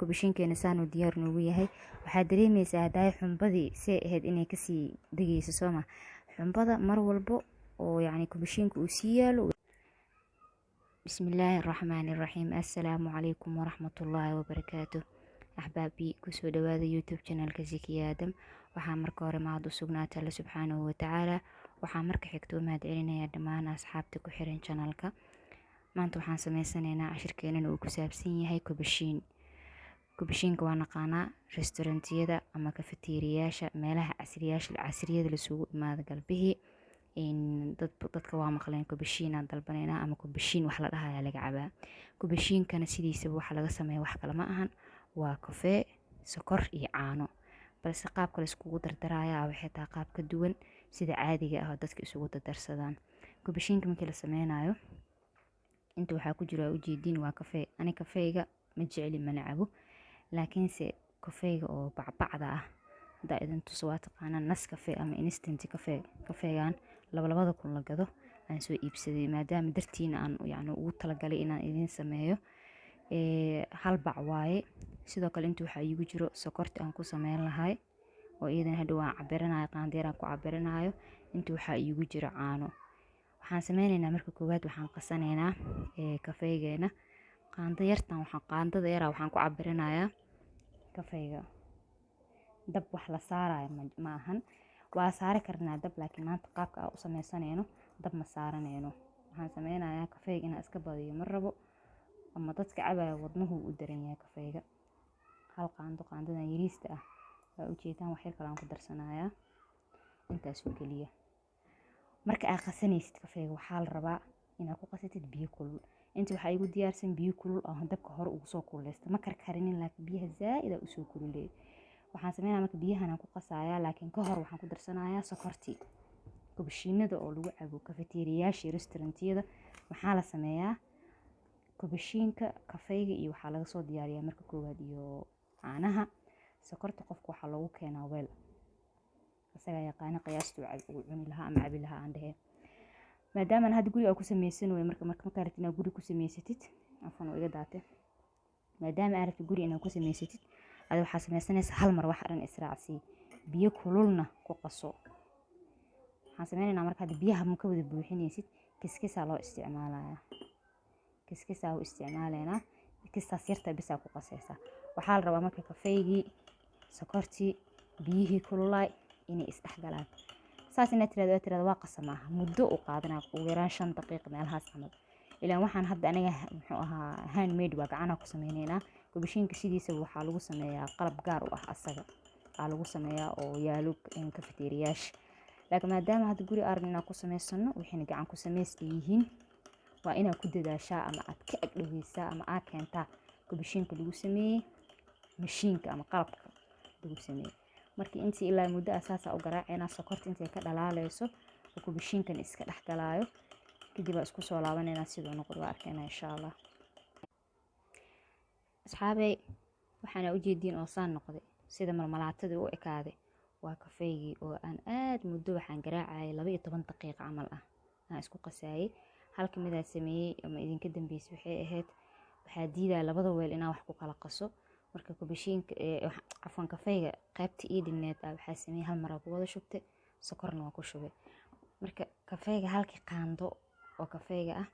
Kubashiinkeena saanuu diyaar noogu yahay. Waxaa dareemeysaa haddaay xumbadii say ahayd inay kasii degeyso, sooma? Xumbada mar walbo oo yacni kubashiinka uu sii yaalo. Bismillaahi raxmaani raxiim. Assalaamu calaykum waraxmatullaahi wabarakaatu. Axbaabii, kusoo dhawaada YouTube channelka Zakiya Aadam. Waxaa marka hore mahad u sugnaatay Alle subxaanahu watacaala. Waxaa marka xigta u mahad celinayaa dhammaan asxaabta ku xiran channelka. Maanta waxaan sameysanaynaa, cashirkeenana uu ku saabsan yahay kubashiin. Kubashiinka waa naqaanaa, restaurantiyada ama kafeteriyaasha, meelaha casriyaasha, casriyada lasugu imaado galbihii. Dadka waa maqleen kubashiin aan dalbanaynaa ama kubashiin wax la dhahayaa laga cabaa. Kubashiinkana sidiisaba waxa laga sameeya wax kale ma ahan, waa kafee, sokor iyo caano, balse qaabka la iskugu dardarayaa waxay tahay qaab ka duwan sida caadiga ah oo dadka isugu dardarsadaan. Kubashiinka markii la sameynayo, inta waxaa ku jira ujeediin waa kafee. Ani kafeega ma jecli, mana cabo, laakiinse kafeega oo bacbacda ah haddaa idin tuso, waa taqaanaa, Nescafe ama instant coffee. Kafeegan laba labada kun la gado aan soo iibsaday, maadaama dartiina aan yacni ugu talagalay inaan idiin sameeyo. Hal bac waaye. Sidoo kale inta waxaa iigu jiro sokorta aan ku sameyn lahay, oo iyadana hadhow aan cabiranayo, qaandeer aan ku cabiranayo. Inta waxaa iigu jiro caano. Waxaan sameyneynaa marka koowaad, waxaan qasanaynaa kafeegeena. Qaando yartan, waxaan qaandada yaraa waxaan ku cabiranayaa kafeega. Dab wax la saarayo ma ahan. Waa saari karnaa dab, laakiin maanta qaabka aan u sameysanayno dab ma saaranayno. Waxaan sameynayaa, kafeega inaan iska badiyo ma rabo, ama dadka cabaya wadnuhu u daran yahay kafeega. Hal qaando, qaandadan yariista ah waa ujeedaan, wax yar kale aan ku darsanayaa, intaasoo keliya. Marka aad qasanaysid kafeega, waxaa la rabaa inaad ku qasatid biyo kulul. Inta waxaa igu diyaarsan biyo kulul oo dabka hore ugu soo kululeysta. Ma karkarinin, laakiin biyaha zaaid aa usoo kululeeyay. Waxaan sameynaya marka, biyahan aan ku qasayaa, laakiin ka hor waxaan ku darsanayaa sokortii. Kubashiinada oo lagu cabo kafeteriyaasha iyo restaurantiyada, waxaa la sameeyaa kubashiinka kafeyga iyo waxaa laga soo diyaariyaa marka koowaad iyo caanaha. Sokorta qofka waxaa loogu keenaa weel, isagaa yaqaana qiyaastuu uu cuni lahaa ama cabi lahaa aan dhehe. Maadaama hadda guriga aa ku sameysan way, marka markaa rabtid inaad guri ku sameysatid, afan oo iga daate, maadaama aad rabtid guri inaad ku sameysatid, ada waxaa sameysanaysaa hal mar wax dhan israacsii, biyo kululna ku qaso. Waxaan sameynaynaa marka, hadda biyaha ma ka wada buuxinaysid, kiskisaa loo isticmaalayaa, kiskisaa u isticmaalaynaa. Kistaas yarta bisaa ku qasaysaa. Waxaa la rabaa marka kafeygii, sokortii, biyihii kululaay inay isdhexgalaan. Saas inaad tirahdo, aad tirahdo waa qasa maaha. Muddo u qaadanaa, ugu yaraan 5 daqiiq meelahaas camal. Ilaan waxaan hadda aniga muxuu ahaa, handmade waa, gacanaha ku sameyneynaa. Kubashiinka sidiisaba waxaa lagu sameeyaa qalab gaar u ah, asaga aa lagu sameeyaa oo yaalo kafeteriyaasha, laakiin maadaama hadda guri arabno inaan ku sameysano, waxayna gacan ku samayska yihiin, waa inaad ku dadaashaa ama aad ka agdhaweysaa ama aad keentaa kubashiinka lagu sameeyey mashiinka ama qalabka lagu sameeyey. Markii intii ilaa muddo ah saasaa u garaaceynaa sokorta intay ka dhalaaleyso oo kubashiinkan iska dhex galaayo. Kadib aa isku soo laabaneynaa, siduu noqdo waa arkeynaa, insha Allah. Asxaabey, waxaana ujeediin oo saan noqday, sida malmalaatadii u ekaaday, waa kafeygii oo aan aad muddo waxaan garaacayay, 12 daqiiqo camal ah aan isku qasaayay. Halka midaa sameeyey ama idinka dambeysay waxay ahayd, waxaa diidaya labada weel inaan wax ku kala qaso. Marka kubashiinka, cafwan, kafeyga qaybta ii dhineed ah waxaa sameeyey hal mar aa ku wada shubtay, sokorna waa ku shubay. Marka kafeyga, halkii qaando oo kafeyga ah,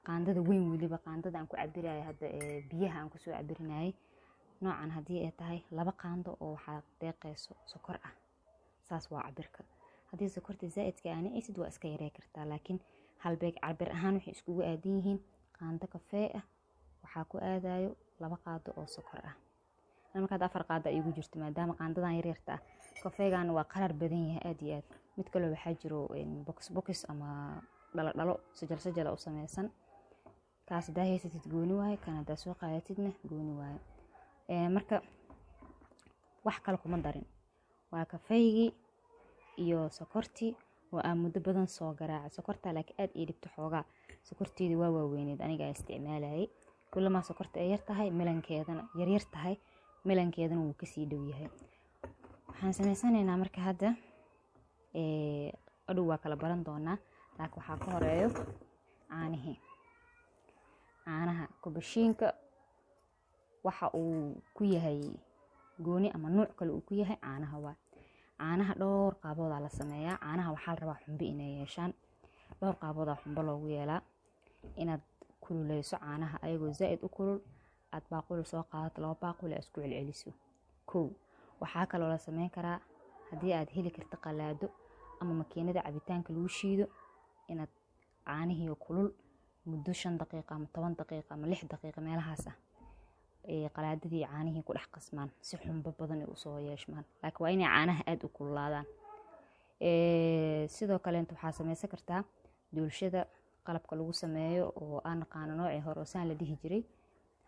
qaandada weyn weliba, qaandada aan ku cabirayo hadda biyaha aan kusoo cabirinayay noocan, haddii ay tahay 2 qaando oo waxaa deeqeyso sokor ah, saas waa cabirka. Haddii sokorta zaa'idka aa nacaysid, waa iska yarey kartaa, laakiin halbeeg cabir ahaan waxay iskugu aadan yihiin qaando kafee ah waxaa ku aadayo 2 qaado oo sokor ah. Marka hadda 4 qaado igu jirto, maadaama qaandadan yaryarta ah. Kafeegana waa qarar badan yahay aad iyo aad. Mid kaloo waxaa jiro box box ama dhalo dhalo, sajal sajala u sameysan. Kaas hadaa haysatid gooni waaye, kan haddaa soo qaadatidna gooni waaye. Marka wax kale kuma darin, waa kafeygii iyo sokortii oo aan muddo badan soo garaacay. Sokortaa laakiin aad ii dhibto xoogaa, sokorteedii waa waaweyneed aniga aan isticmaalayay. Kulamaa sokorta ay yar tahay, milankeedana yaryar tahay, milankeedana wuu kasii dhow yahay. Waxaan sameysanaynaa marka hadda, adhow waa kala baran doonaa, laakiin waxaa ka horeeyo caanihii. Caanaha kubashiinka wax Waxa uu ku yahay gooni ama nuuc kale uu ku yahay caanaha waa. Caanaha dhowr qaaboodaa la sameeyaa. Caanaha waxaa la rabaa xumbo inay yeeshaan. Dhowr qaaboodaa xumbo loogu yeelaa. Inaad kululeyso caanaha ayagoo zaa'id u kulul, aad baaquli soo qaadato, 2 baaquli aad isku celceliso. 1, waxaa kaloo la sameyn karaa haddii aad heli karto qalaado ama makiinada cabitaanka lagu shiido, inaad caanihii kulul muddo 5 daqiiqo ama 10 daqiiqo ama 6 daqiiqo meelahaas ah ee qalaadadii caanihii ku dhex qasmaan si xumbo badan ay usoo yeeshmaan, laakiin waa inay caanaha aad u kululaadaan. Sidoo kaleenta waxaa sameysan kartaa duulshada qalabka lagu sameeyo oo aan naqaano noocii hore oo saan la dhihi jiray.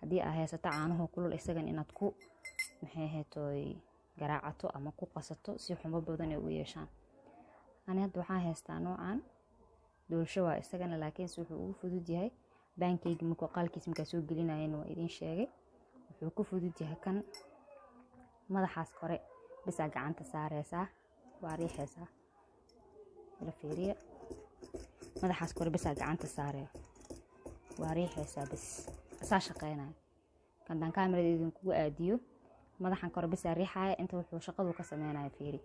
Haddii aad haysato caanuhu kulul, isagan inaad ku maxay ahaytoy garaacato ama ku qasato si xumbo badan ay u yeeshaan. Ani hadda waxaan haystaa noocan doolsho waa isagana, laakiinse wuxuu ugu fudud yahay baankeyga markuu qalkiis markaa soo gelinayana waa idiin sheegay. Wuxuu ku fudud yahay kan madaxaas kore bisaa gacanta saareysaa, waa riixeysaa, ila fiiriya, madaxaas kore bisaa gacanta saaraya, waa riixeysaa, bis asaa shaqeynaya. Kandaan kaamirada idinkugu aadiyo, madaxan kore bisaa riixaya, inta wuxuu shaqadu ka sameynaya fiiri.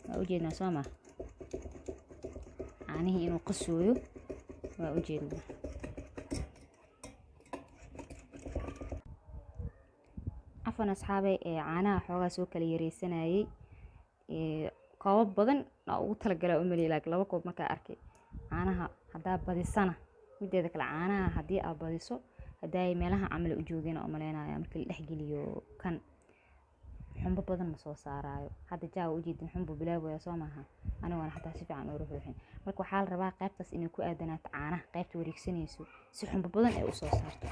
Waa ujeednaa soo ma caanihii inuu qasooyo? Waa ujeednaa. Cafan asxaabay, ee caanaha xoogaa soo kala yareysanayay, ee koobab badan aa ugu talagalaa u maliyay, laakiin 2 koob markaa arkay. Caanaha haddaa badisana, mideeda kale caanaha haddii aad badiso, haddaay meelaha camal u joogeen oo maleynaya markii la dhexgeliyo kan xumbo badan ma soo saaraayo. Hadda jaa ujeedin xumbo bilaabaya soo maaha, anigoona xataa si fiican u ruxruxin. Marka waxaa la rabaa qaybtaas inay ku aadanaato caanaha qaybta wareegsanayso si xumbo badan ay usoo saarto.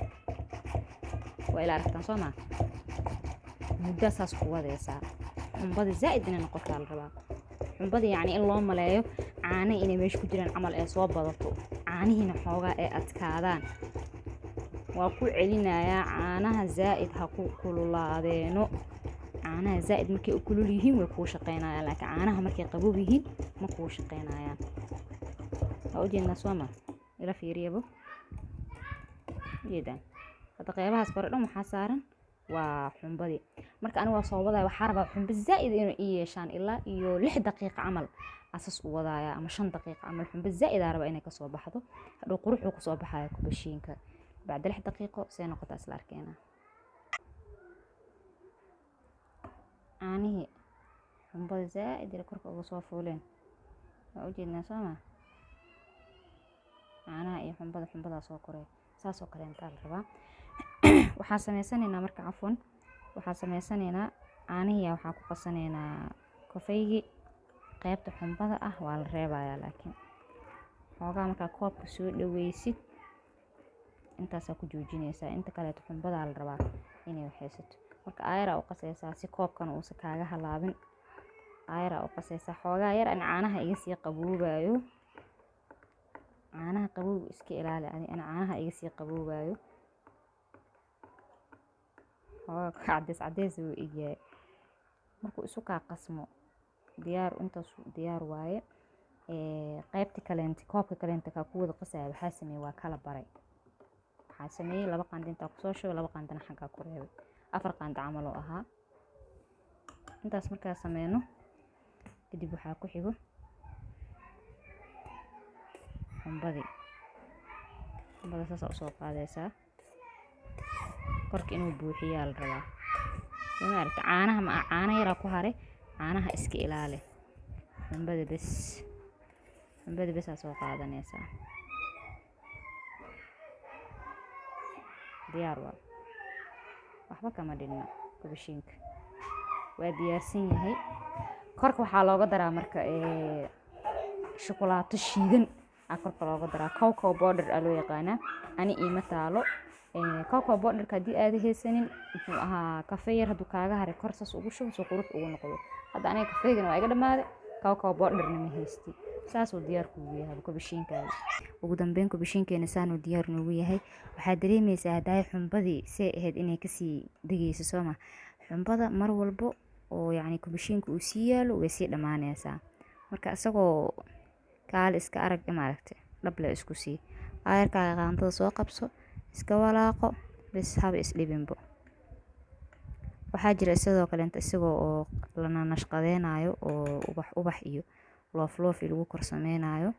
Waa ila aragtaan soo maaha? Muddo saas ku wadaysaa, xumbada zaa'id inay noqotaa la rabaa. Xumbada yacni in loo maleeyo caana inay meesha ku jiraan camal ee soo badato, caanihiina xoogaa ee adkaadaan. Waa ku celinayaa, caanaha zaa'id ha ku kululaadeeno. Caanaha zaa'id markay u kulul yihiin way kuu shaqeynayaan, laakiin caanaha markay qabow yihiin ma kuu shaqeynayaan. Waa ujeednaa soo ma? Ila fiiriyabo, ujeedaan hadda qeybahaas kore dhan waxaa saaran waa xumbadii. Marka aniga waa soo wadaya, waxaa rabaa xumbo zaa'id inay ii yeeshaan, ilaa iyo 6 daqiiqo camal asas u wadaaya ama 5 daqiiqo camal. Xumbo zaa'id aa rabaa inay kasoo baxdo, hadhow quruxuu kusoo baxaya kubashiinka. Bacda 6 daqiiqo see noqotaa isla arkeena. Caanihii xumbada zaa'id ila korka uga soo fuuleen, waa ujeednaa soo ma? Caanaha iyo xumbada, xumbadaa soo koray, saasoo kale intaa la rabaa. Waxaan sameysanaynaa marka, cafwan, waxaan sameysanaynaa caanihii waxaa ku qasanaynaa kafeygii. Qaybta xumbada ah waa la reebayaa, laakiin xoogaa markaa koobka soo dhaweysid intaasaa ku joojinaysaa. Inta kaleeto xumbadaa la rabaa inay waxaysato. Marka aayaraa u qasaysaa si koobkana uusan kaaga halaabin. Aayaraa u qasaysaa xoogaa yar an caanaha iga sii qaboobayo. Caanaha qabowga iska ilaali adi, an caanaha iga sii qaboobayo. Xoogaa cadeys cadeys uu egyahay. Markuu isu kaa qasmo diyaar, intaas diyaar waaye. Qaybta kaleente, koobka kaleente kaa ku wada qasaya waxaa sameeyey waa kala baray. Waxaa sameeyey 2 qaando intaa kusoo shubay, 2 qaandana xaggaa ku reebay, 4 qaando camal oo ahaa. Intaas markaa sameyno kadib waxaa ku xigo xumbadii. Xumbada saas usoo qaadaysaa, korka inuu buuxiyaa la rabaa. Soo ma aragta? Caanaha ma caano yaraa ku haray, caanaha iska ilaali, xumbada bes, xumbada bes aa soo qaadanaysaa, diyaar waa, waxba kama dhinna. Kubashiinka waa diyaarsan yahay. Korka waxaa looga daraa marka shukulaato shiidan aa korka looga daraa, cocoa powder aa loo yaqaanaa. Ani iima taalo cocoa powderka. Haddii aada haysanin, muxuu ahaa, kafee yar hadduu kaaga haray kor saas ugu shubo soo qurux ugu noqdo. Hadda aniga kafeegana waa iga dhamaaday, cocoa powderna ma haysti. Saasuu diyaar kuugu yahay kubashiinkaaga. Ugu dambeyn kubashiinkeena saanuu diyaar noogu yahay. Waxaad dareemeysaa haddaay xumbadii say ahayd inay kasii degeyso soo ma? Xumbada mar walbo oo yacni kubashiinka uu sii yaalo way sii dhammaaneysaa. Marka isagoo kaale iska arag maaragtay dhable isku sii. Aayarkaaga qaandada soo qabso, iska walaaqo bes, haba isdhibinbo. Waxaa jira sidoo kaleenta isagoo oo lana nashqadeynayo oo ubax ubax iyo loof loof lagu kor sameynayo.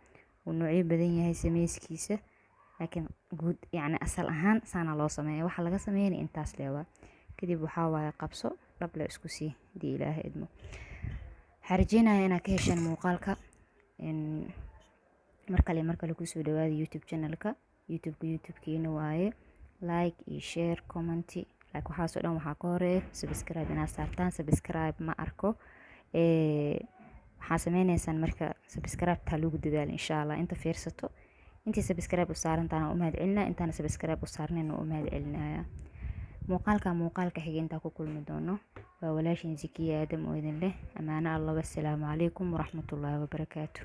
Wuu noocyo badan yahay sameyskiisa, laakiin guud, yacni asal ahaan saana loo sameeya. Waxa laga sameynaya intaas leewaa. Kadib waxaa waaye qabso, dhab le isku sii hadii Ilaahay idmo. Waxaan rajeynayaa inaad ka hesheen muuqaalka. Mar kale kusoo dhawaada YouTube channelka. YouTube-ka YouTube-kiina waaye. Like iyo share, comment, like, waxaasoo dhan waxaa ka horeeya subscribe inaad saartaan. Subscribe ma arko. Waxaa sameyneysaan marka subscribe taa lagu dadaalo, insha Allah. Inta fiirsato, intii subscribe u saarantaana u mahad celinaya, intaana subscribe u saarnayna u mahad celinaya. Muuqaalka muuqaalka xiga intaa ku kulmi doono, waa walaashin Zakiya Aadam oo idin leh amaano Allah. Wassalaamu calaykum waraxmatullaahi wabarakaatu.